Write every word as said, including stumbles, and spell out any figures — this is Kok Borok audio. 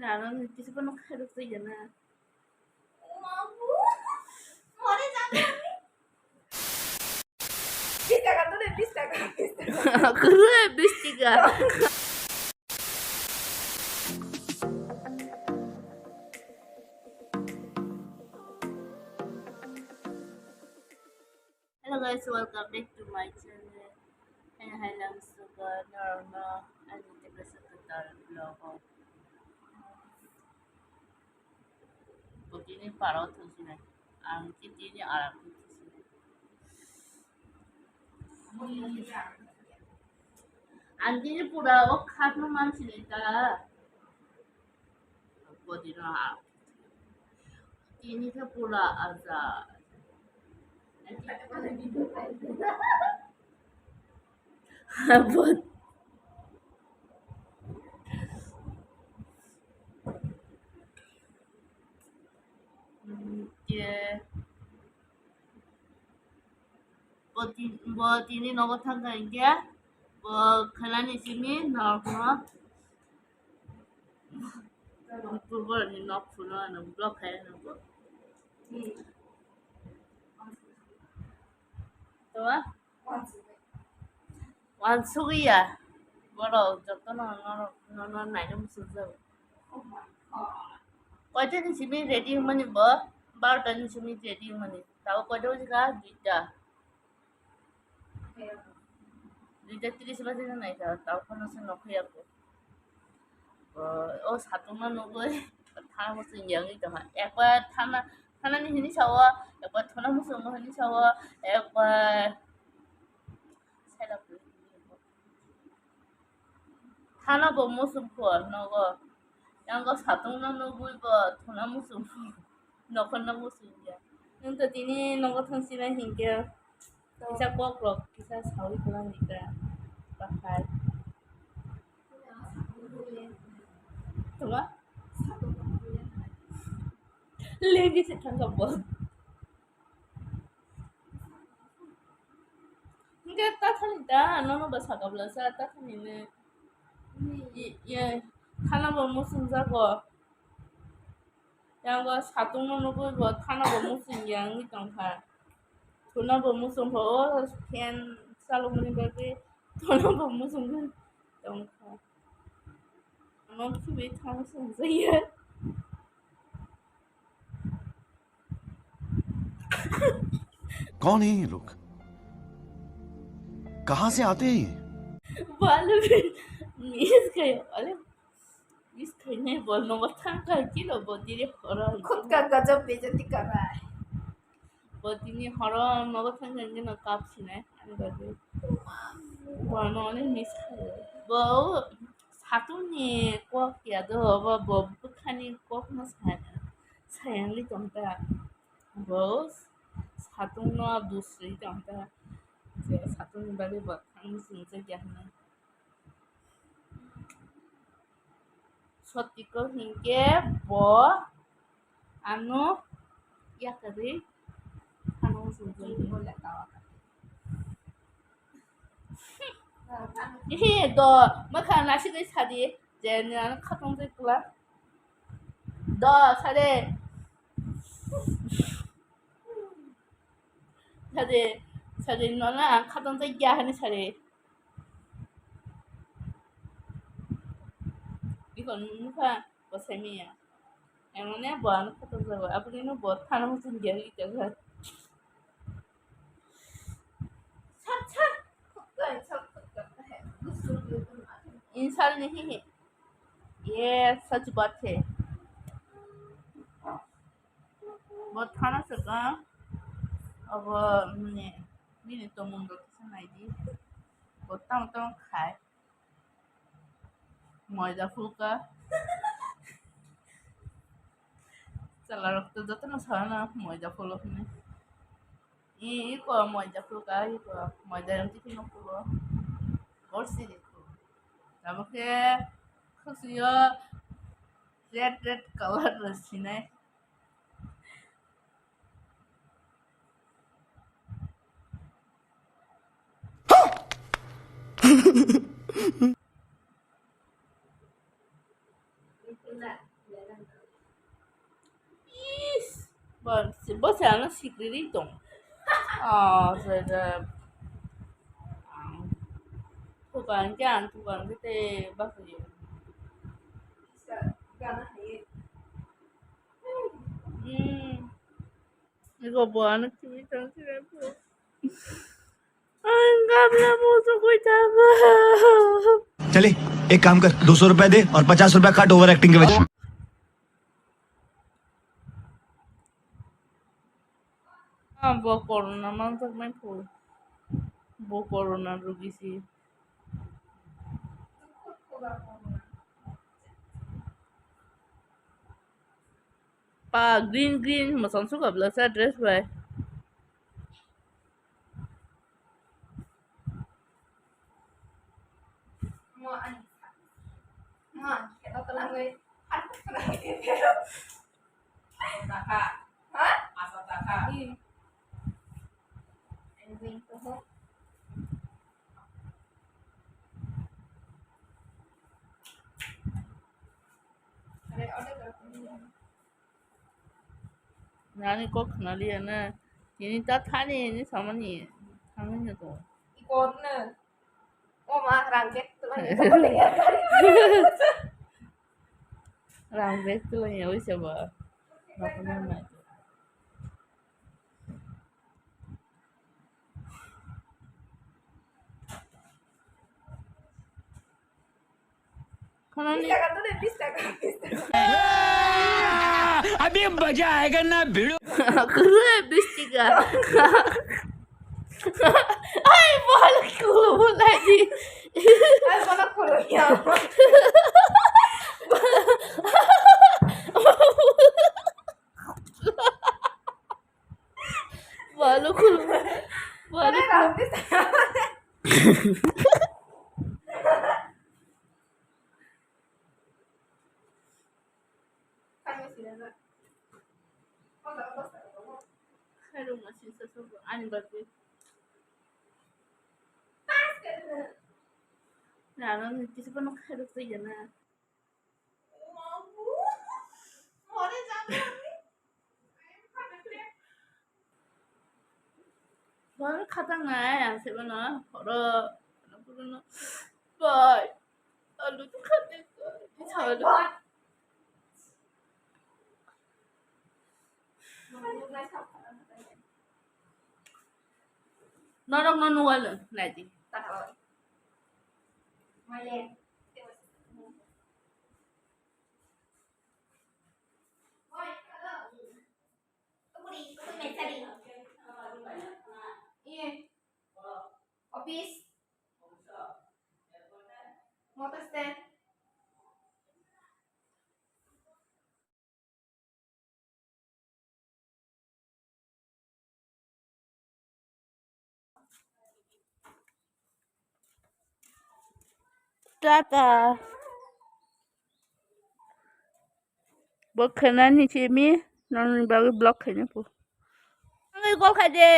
Nana ni kisi kono khairok twi gana. Bis taka to de, bis taka, bis taka. Kuru bis tiga. Hello guys, welcome back to my channel. Hai hai, lamsugo norokno ani tebesa kwtal vlog o. Bo tini parao thangsinai, ang khe tini aram khe thangsinai. Ang tini pura o khatno mansinai ta. Bo tini aram. Tini khe pura aja. Bo Ye. Bo tin-, bo tini nogo thangkha hinkhe, bo khailani simi norokno. Borokni nok phuru ano block khai ano bo. Tama? Wansugwi ya. Borok jotono norok, nono naina muchungjago. Koita ni simi ready wngmani bo? Barota ni simi ready wngmani. Tabuk koita wngkha? Duita. Duita tris baje no naikha, tabuk phano se nokha ya bo. O, o satung no nugwi thana muchung ya wngwi tongkha. Ekbar thana, thana ni hini sao, ekbar thana muchung hini sao, ekbar Thana bo muchung pho nogo. Yango satung no nugwi bo thana muchung pho. Nokhor no muchung ya. Nwng to tini nogo thang sinai hinkhe. Kisa kok rok kisa sawi kwlangni ta. Bakhai. Tuma? Lengwi se thangkha bo. Hinkhe tathani da, nono ba saka bwlasa tathani ne. Ye, ye, thana bo muchung jago. Yango satung no nugwi bo thana bo muchung ya wngwi tongkha. Thuna bo muchung pho, o fan chalokmani bagwi thuna bo muchung tongkha. Ano khibi thang sung jaya. कौन है ये लोग? कहाँ से आते हैं ये? Balu miss kayo, ale miss kainai bol no thang kai kilo bo dire horo. Khud ka gajab bejati kar raha hai. Bo tini horo nogo thang thang no kap sinai ani bagwi. Bo no onek miss kayo. Bo satung ni kok ya do, bo, bo bwkhani kok no sa, sayang li tong ta. Bo satung no dusri tong ta. Je satung ni bagwi bo thang sung je ya hwnwi. Sotiko hinkhe bo ano yakarwi thangwi sujui. He do, mwkhang nasigwi sadi, je nini ano khatungwi kwla. Do, sade. Sade, sade, nono ang khatungwi ya hwnwi sade. Bikon nukha bo saimanya. Emone bo ano khatungjago. Aboni no bo thana muchung ya wi tongkha. Insult nahi hai. Ye sach baat hai. Bo thana swkang abo mane bini tongmung rok kisa naidi. Bo tamo tamo khai. Moida phuka. Chwla rok to jotono sana moida phulo hwnwi. I, iko moida phuka, iko moida yang tiki no phulo. Borsi de phulo. Tamo khe khusuyo red, red color rw sinai. Is, bo, bo se ano sikri ri tong. Oh, se, se. Ang tukang ke, ang tukang ke te bak yo. Hmm. Iko bo ano kimi tang sira po. Ang gamla mo so koi tanga. चले, एक काम कर, दो सौ रुपए दे और पचास रुपए काट ओवर एक्टिंग के वजह से। Ah, bo corona manjaknai pho. Bo corona rugi si. Pa green green mosom suka bwlasa dress bai. Nani kok khna liya na. Tini ta thani ni samani thangni na to. Ikor na. O ma rang bag tulang. Rang bag tulang ya wisa ba. Nokna na. Khana ni. Bis taka, dole bis taka, bis taka. अभी मजा आएगा ना भिड़ू। Kuru bis taka. Ai, bol kulu bulai di. Ai, bana kulu ya. Balu kulu. Balu kulu. Khairok ma sisa sobo ani bagwi. Nana ni kisa phano khairok twi gana. Bor khatang nai ang se bono horo bono bai alu tu khate ko. Norok no nuwal nai di. Office. Motor stand. Tata. Bo khenani simi, nangni bagwi block khaina po. Angwi call khaide.